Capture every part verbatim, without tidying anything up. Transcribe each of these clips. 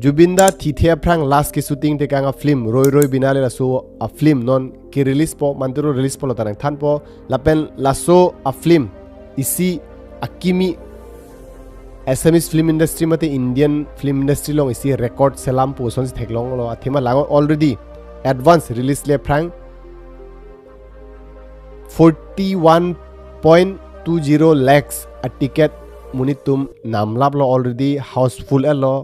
Jubin da thithe aphrang last ke shooting tekang a film Roi Roi Bina Le laso a film non ke release po, manturo release po la ta nangthanpo. Lapen laso a film isi akimi Assamese film industry mate Indian film industry along isi record selam pusonsi theklonglo. Athema lang already advance release le aphrang forty-one point two zero lakhs a ticket monit atum namlaplo, already houseful etlo.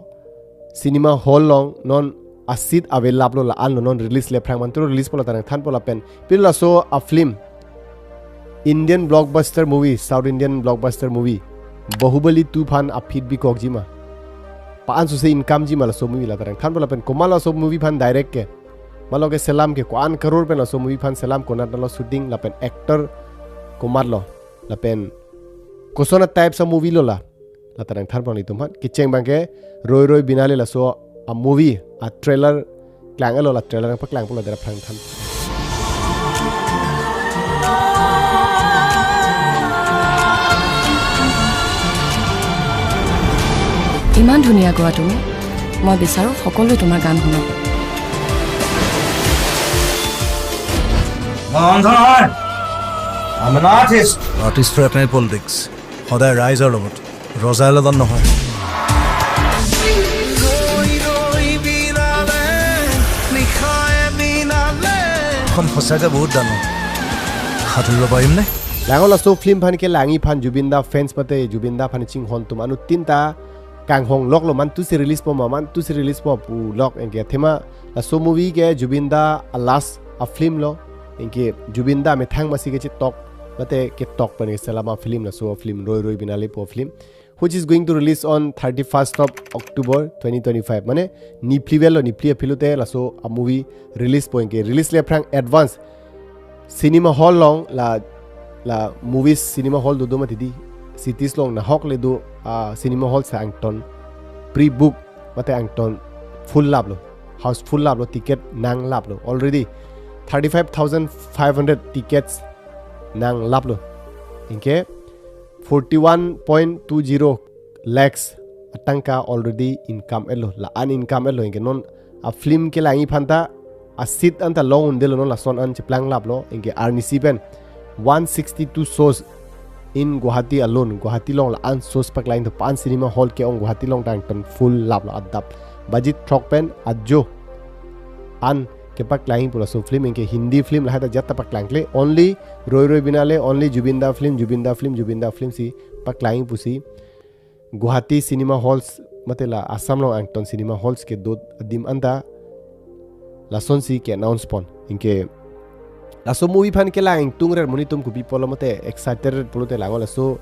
Cinema hall along non a seat available lo, la-anlo, non release le aphrang, manturo release po la ta nangthanpo. Lapen pilo laso a film Indian blockbuster movie, South Indian blockbuster movie Bahubali two aphan aphi bikokji ma, pa-an suse income ji ma laso movie la ta nangthanpo. Lapen komat laso movie aphan direct ke, malo ke selam ke, ko-an crore pen laso movie aphan selam, konat lo shooting, lapen actor komatlo, lapen koson a types a movie lo la, la ta nangthanpo nanglitum aphan. Kecheng abang ke Roi Roi Bina Le laso a movie a trailer klang etlo, la trailer nangpaklangpo, la dera aphrang than. ইমান ধুনীয়া গোৱা তুমি। মই বিচাৰোঁ সকলোৱে তোমাৰ গান শুনক। মই অন্ধ নহয়। I'm an artist. আৰ্টিষ্টৰ এটাই পলিটিক্স, সদায় ৰাইজৰ লগত, ৰজাই লগত নহয়। এখন সঁচাকৈ বহুত ডাঙৰ। সাঁতুৰিব পাৰিমনে? Lang laso film aphan kelangji aphan, Jubin da fans mate Jubin da aphan chinghon atum anuttin ta kanghong loklo, mantusi release po ma, mantusi release po pulok. Anke athema laso movie ke Jubin da a last a film lo. Anke Jubin da amethang masi kechetok mate ketok pen keselam a film laso film Roi Roi Bina Le pu film, which is going to release on thirty-first of October twenty twenty-five. Mane niphli vel lo, niphli aphi lote laso a movie release po. Anke release le aphrang advance cinema hall along la, la movies cinema hall dodo mati di, cities along nahok le do a cinema hall si angton pre-book mate angton full laplo, houseful laplo, ticket nanglaplo, already thirty-five thousand five hundred tickets nanglaplo. Anke forty-one point two zero lakhs atangka already income etlo, la-an income etlo. Anke non a film kelangji aphan ta a seat anta long undelo, non lason an cheplanglaplo. Anke arnisi pen one sixty-two shows in Guwahati alone, Guwahati along la-an shows paklang, to pan cinema hall ke-ong Guwahati along ta angton full laplo, adap baji throk pen ajo an kepaklang pu laso film. Anke Hindi film lahai ta ajat ta paklangkle, only Roi Roi Bina Le, only Jubin da film, Jubin da film, Jubin da film si paklang pusi Guwahati cinema halls mate la Assam along angton cinema halls kedo adim anta lasonsi ke-announce pon. Anke laso movie aphan kelang ingtungret monit atum kopi pulo mate excited pulote lang laso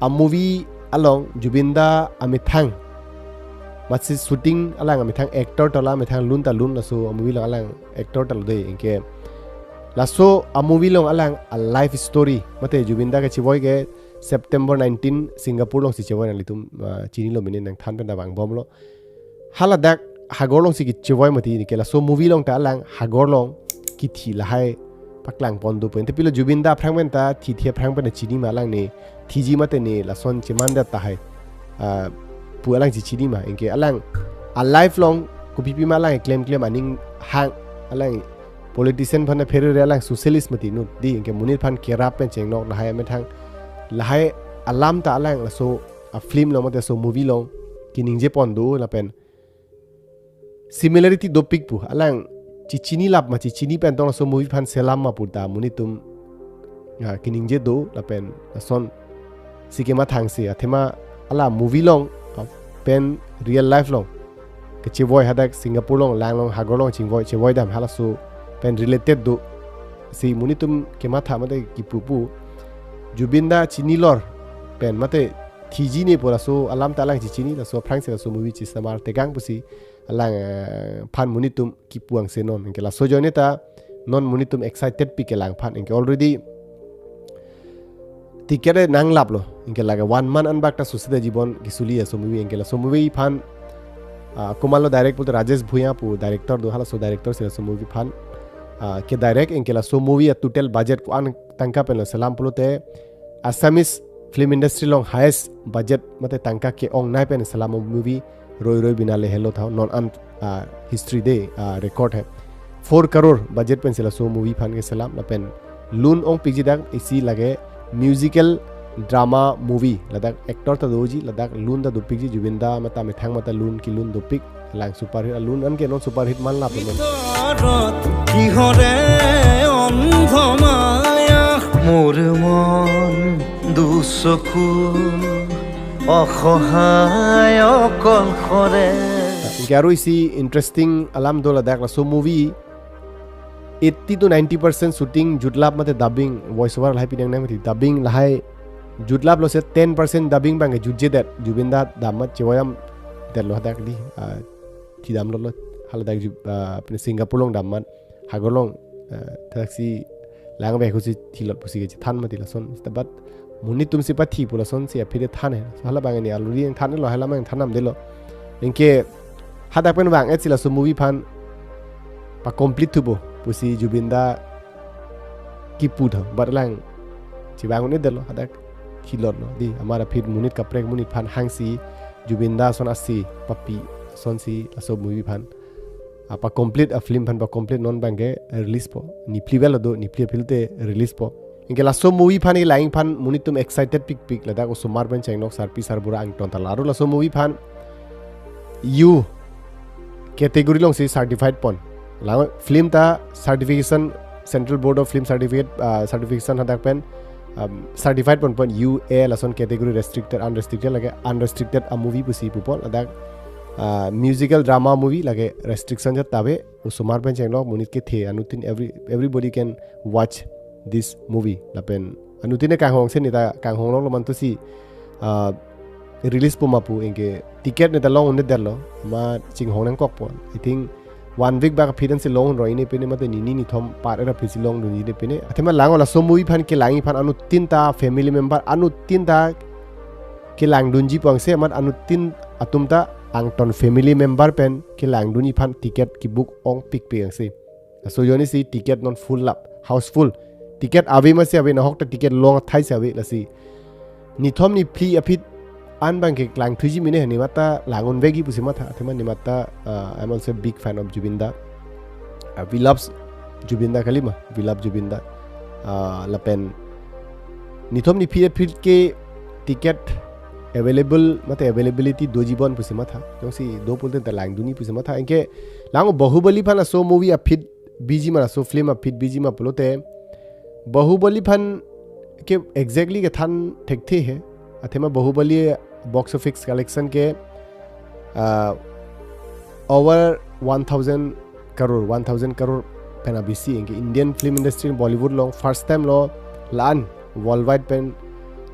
a movie along Jubin da amethang masi shooting alang amethang actor ta la, amethang lun ta lun, laso a movie along alang actor ta lo de. Anke laso a movie along alang a life story mate Jubin da kechevoi ke September nineteen Singapore alongsi chevoi, nanglitum ah, chinilo, minin nangthan pen ta vangbomlo. Haladak hagor alongsi kechevoi mati. Anke laso movie along ta alang hagor along kithi lahai paklang pon do pu. Ante pilo Jubin da aphrang pen ta thithe aphrang pen ta chini ma, alang ne thiji mate ne lason cheman det tahai ah, pu alang chechini ma. Anke alang a life along kopipi ma alang klemklem aning hang, alang politician aphan pherere, alang socialist mati inut di. Anke monit aphan kerap pen chenglok lahai amethang, lahai alam ta alang laso a film along mate laso movie along keningje pon do. Lapen similarity dopik pu, alang chechini lap ma, chechini pen tong laso movie aphan selam ma pu ta monit atum ah, keningje do. Lapen lasonsi kemathangsi athema hala movie along ah, pen real life along kechevoi, hadak Singapore along, lang along, hagor along chingvoi, chevoi dam halaso pen related do. Si monit atum kematha mate kipu pu, Jubin da chinilor pen mate thiji ne pu laso alam ta alang chechini, laso aphrangsi laso movie chesamar tekang pusi alang eh, aphan monit atum kipu angse non. Anke laso ajoine ta non monit atum excited pi kelang aphan. Anke already ticket e nanglaplo. Anke lake one month anbak ta susida jibon kisuli laso movie. Anke laso movie aphan ah, komatlo direct pulote Rajesh Bhuyan pu director do, halaso director si laso movie aphan ah, ke direct. Anke laso movie a total budget ko-an tangka pen lo selam pulote Assamese film industry along highest budget mate tangka ke-ongnei pen selam movie Roi Roi Bina Le Helo Tha, non an, ah, history de, ah, record he. Four crore budget pensi laso movie aphan keselam lapen lun ongpikji dak isi lake musical drama movie, ladak actor ta doji, ladak lun ta dopikji, Zubeen Da mate methang mate lun kelun dopik, lang superhit alun anke non superhit man lapen non. কিহৰে অন্ধ মায়া মোৰ মন দুচকু অসহায় অকলশৰে। Anke aro isi interesting alam do, ladak laso movie eighty to ninety percent shooting jutlap mate dubbing, voice over lahai pidang nang mati, dubbing lahai jutlap lo se ten percent dubbing abangke jutjedet, Zubeen Da dam amat chevoyam detlo hadak di, ah, thi damlo lo, haladak ju-, ah, apni Singapore along dam amat, hagor along, ah, thaksi lang bek husi thilot pusi kechethan mati lason, but monit atumsi pathi pu lasonsi aphi de than he. So halabang ni already nangthanlo, hala mang than namdelo. Anke hadak pen vang-et si laso movie aphan pa-complete thupo pusi Zubeen Da kipu tha, but lang chevang un-edetlo, hadak thilotlo di, amat aphi monit kaprek monit aphan hangsi Zubeen Da ason asi papi asonsi laso movie aphan, ah, pa-complete, a film aphan pa-complete non abangke release po. Niphli vel do, niphli aphi te release po. Anke laso movie aphan, kelang aphan monit atum excited pikpik, ladak osomar pen chenglok sarpi sarbura angton ta laro laso movie aphan U category alongsi certified pon. Lang film ta certification, Central Board of Film Certificate, ah, certification hadak pen, um, certified ponpon, U A lason category, restricted, unrestricted, lake unrestricted a movie pusi pupon, ladak, ah, musical drama movie lake restriction jat ta ave, osomar pen chenglok monit kethe anuttin, every, everybody can watch this movie. Lapen anuttin kanghong se, neta kanghong longlo mantusi, ah, release po ma pu, anke ticket neta long un-edetlo, amat chinghong nangkokpo. I think one week bak aphi ansi long un-e, ne pine mate nini nithom par era aphi si longdunji ne pine. Athema lang laso movie aphan kelang aphan anuttin ta family member, anuttin ta kelangdunji pu angse, amat anuttin atum ta angton family member pen kelangdunji aphan ticket kebook ongpikpik angse. Laso ajoine si ticket non full lap, houseful. Ticket ave masi ave, nahok ta ticket long athai si ave, lasi nithom niphli aphi an abangke klangthuji mene, ne mata lang un-vekji pusi matha, athema ne mata, uh, I'm also a big fan of Zubeen Da. Uh, we loves Zubeen Da kali ma, we love Zubeen Da. Uh, lapen nithom niphli aphi ke ticket available mate availability doji bon pusi matha. Jongsi do pulote ta langdunji pusi matha. Anke lang Bahubali aphan laso movie aphi biji ma, laso film aphi biji ma pulote, Bahubali aphan ke exactly kethan thekthe he. Athema Bahubali box office collection ke, ah, over one thousand crore, one thousand crore pen abisi, anke Indian film industry, Bollywood along first time lo la-an worldwide pen,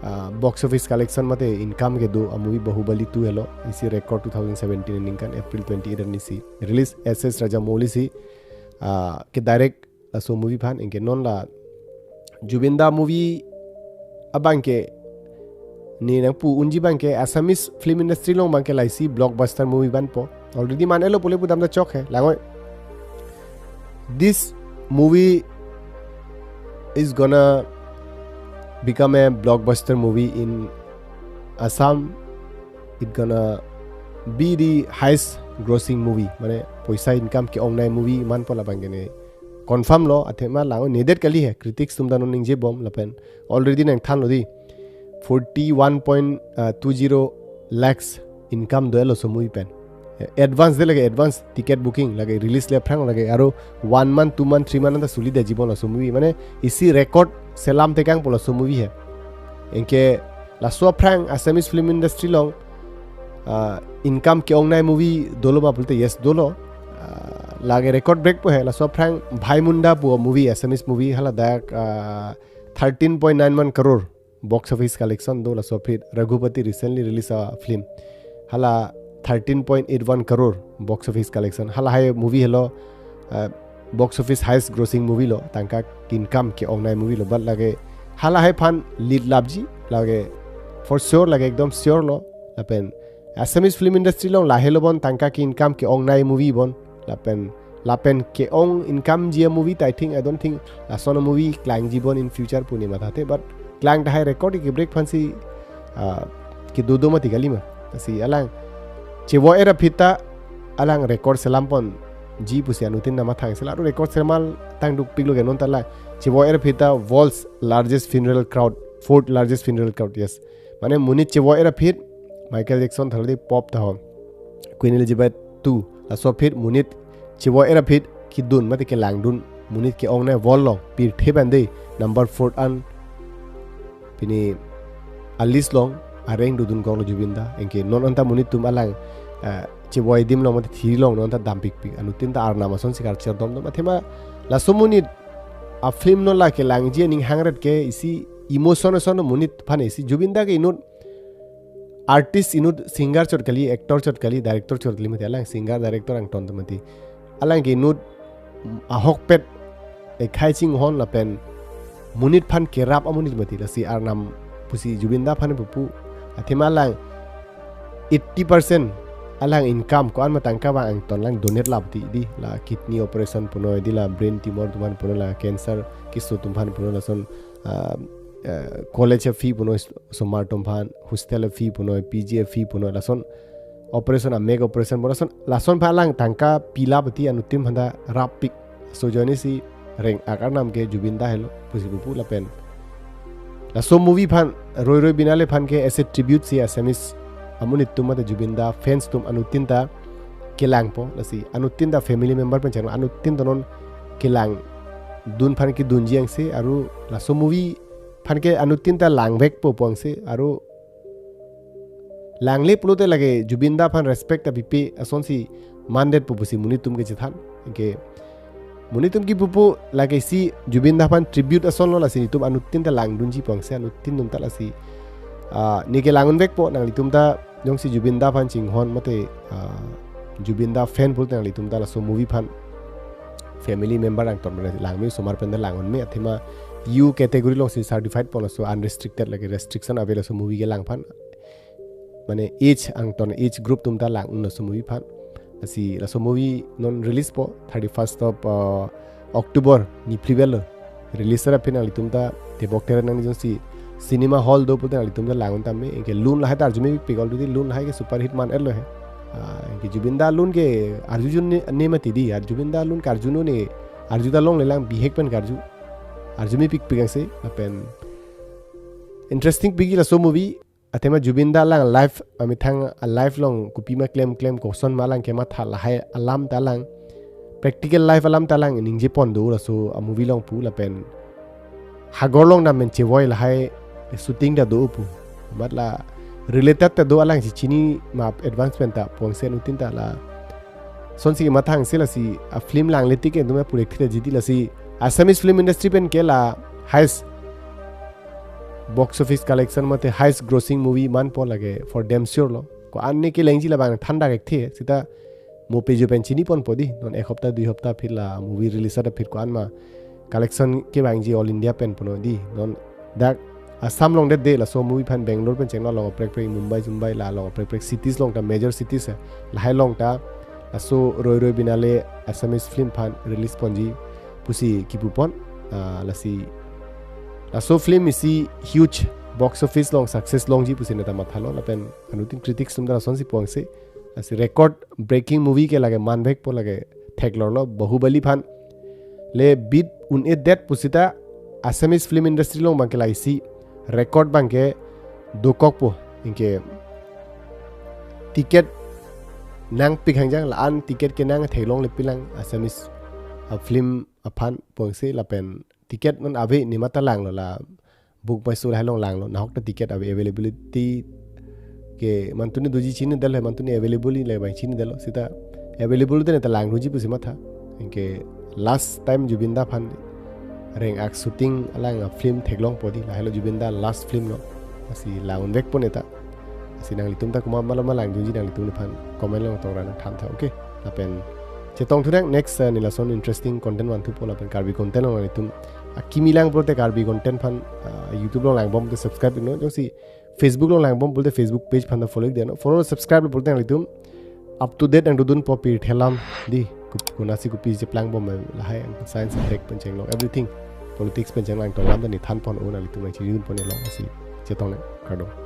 ah, box office collection mate income kedo a movie Bahubali two helo, isi record two thousand seventeen aningkan April twenty-eight arni si release, S S Rajamouli si, ah, ke direct laso movie aphan. Anke non la Zubeen Da movie abangke ne nangpu unji abangke Assamese film industry along abangke laisi blockbuster movie vanpo. Already man-etlo pule pudam ta chok he, langoi. This movie is gonna become a blockbuster movie in Assam. It gonna be the highest grossing movie. Mane poisa income ke-ongnei movie manpo labangke ne confirm lo, athema lang nedet kali he, critics atum ta non ningjebom lapen already nangthanlo di, forty-one point two zero lakhs income do-etlo laso movie pen. Advance de lake, advance ticket booking lake, release le aphrang lake, aro one month, two month, three month anta suli de jibon laso movie. Mane isi record selam tekangpo laso movie he. Anke laso aphrang Assamese film industry along, ah, income ke-ongnei movie dolo ma pulote, yes, dolo. Ah, lake record break po he. Laso aphrang Bhai Munda pu movie, Assamese movie, haladak, ah, thirteen point nine one crore box office collection do. Laso aphi Raghupati recently release a film, hala thirteen point eight one crore box office collection. Halahai movie helo, ah, box office highest grossing movie lo, tangka income ke-ongnei movie lo, but lake halahai aphan lead lapji lake, for sure lake, ekdom sure lo. Lapen Assamese film industry along lahelo bon tangka ke-income ke-ongnei movie bon, lapen lapen ke-ong income ji a movie ta, I think, I don't think lason a movie klangji bon in future pu ne mathate, but klang tahai, record ke-break aphansi, ah, kedo do mati kali ma. Lasi alang Chevo-et aphi ta alang record selam ponji pusi anuttin ta mathang sela, aru record selam tangduk piklo ke non ta la chevo-et aphi ta world's largest funeral crowd, fourth largest funeral crowd, yes. Mane monit chevo-et aphi, Michael Jackson tharli pop ta ho, Queen Elizabeth two, laso aphi monit chevo-et aphi kedun mate kelangdun, monit ke-ongnei world along, pirthe pen de number four an pini a-list along areng dodun koklo Zubeen da. Anke non anta monit atum alang, eh, chevo-et adim along mate thiri along non anta dampikpik, anuttin ta arnam asonsi karcher domdom. Athema laso monit a-film non la kelangji aning hangret ke isi emotion ason monit aphan isi. Zubeen da ke inut artist, inut singer chot kali, actor chot kali, director chot kali mati, alang singer, director angton ta mati. Alang ke inut ahokpet ekhai chinghon lapen monit aphan kerap amonit mati, lasi arnam pusi Zubeen da aphan pupu. Athema alang eighty percent alang income ko-an ma tangka vang angton alang donate lap ti di, la kidney operation punoi di, la brain tumor atum aphan punoi, la cancer keso atum aphan punoi, lason, ah, eh, college a-fee punoi, osomar atum aphan hostel a-fee punoi, P G a-fee punoi, lason operation, amek operation punoi, lason, lason aphan alang tangka pilap ti anuttin aphanta rappik. Laso ajoinesi reng-ak arnam ke Zubeen da helo pusi pupu lapen laso movie aphan, Roi Roi Binale aphan ke as a tribute si Assamese amonit atum mate Zubeen da fans atum anuttin ta kelangpo, lasi anuttin ta family member pen channel anuttin ta non kelangdun aphan kedunji angse, aru laso movie aphan ke anuttin ta langvekpo pu angse, aru langle pulote lake Zubeen da aphan respect ta pipe asonsi mandetpo pusi monit atum kechethan. Anke monit atum kipupu lake isi Zubeen da aphan tribute asonlo, lasi netum anuttin ta langdunji pu angse, anuttin atum ta lasi, ah, ne kelang unvekpo, nanglitum ta jongsi Zubeen da aphan chinghon mate, ah, Zubeen da fan pulote nanglitum ta laso movie aphan family member angton mane langme, osomar pen ta lang unme, athema U category alongsi certified ponlo, laso unrestricted, lake restriction ave laso movie kelang aphan. Mane age angton, age group atum ta lang unlo laso movie aphan. Lasi laso movie non release po thirty-first of, uh, October, niphli vel lo. Release ra aphi nanglitum ta tebok teret nangji, jongsi cinema hall do pulote nanglitum ta lang un tame. Anke lun lahai ta arjumepikpik, already lun lahai ke superhit man-etlo he. Ah, anke Zubeen da lun ke arjujun ne, ne mati di, ar Zubeen da lun karjunu ne, arju ta longle lang, bihek pen karju. Arjumepikpik angse, lapen interesting pik-ik laso movie. Athema Zubeen da alang life, amethang a-life along kopima klemklem, koson ma alang kematha, lahai alam ta alang, practical life alam ta alang ningje pon do laso a-movie along pu, lapen hagor along dam pen chevoi lahai shooting ta do pu. Matla related ta do, alangsi chini ma advance pen ta pu angse anuttin ta la. Sonsi kemathang se lasi a-film langle tik ke dum ya purek thita jiti, lasi Assamese film industry pen ke la highest box office collection mate highest grossing movie manpo lake for damn sure lo. Ko-an ne kelengji labang than dak ekthe sita mo page pen chini ponpo di. Non ek hopta dui hopta aphi la movie release ta aphi ko-an ma collection kevangji all India pen puno di. Non dak Assam along det de, laso movie aphan Bangalore pen chenglo, along prek prek Mumbai, Mumbai la along prek prek cities along ta, major cities, eh, lahai along ta laso Roi Roi Binale Assamese film aphan release ponji pusi kipu pon, ah, lasi laso film isi huge box office along success longji pusi neta mathalo, lapen anuttin critics atum ta lasonsi pu angse, lasi record breaking movie ke lake manvekpo, lake theklorlo. Bahubali aphan le beat un-edet pusita Assamese film industry along abang ke la isi record abang ke dokokpo. Anke ticket nangpik hangjang, la-an ticket kenang theklongle pilang Assamese, ah, film aphan pu angse, lapen ticket non ave, ne mata langlo, la Book My Show lahai along langlo, nahok ta ticket ave, availability ke mantuni doji chinidetlo, mantuni available le abang chinidetlo, sita available te neta langdunji pusi matha. Anke last time Zubeen da aphan reng-ak shooting alang a-film theklongpo di, lahelo Zubeen da last film lo, lasi lang unvekpo neta. Lasi nanglitum ta komat malom ma langdunji nanglitum aphan comment along tong ra nangthan tha, okay? Lapen chetong thunang next, eh, ne lason interesting content vanthupo, lapen Karbi content along nanglitum akimi lang pulote Karbi content aphan, ah, YouTube along langbom te subscribe iknon, jongsi Facebook along langbom pulote Facebook page aphan ta follow ik deno. Follow, subscribe pulote nanglitum up to date nangdodunpo pirthe alam di, kup-, konatsi kopi cheplangbom lahai, science, tech pen chenglong, everything, politics pen chenglang tong alam ta ne than pon, o nanglitum nangchinidun pon along, lasi chetong nang, kardom.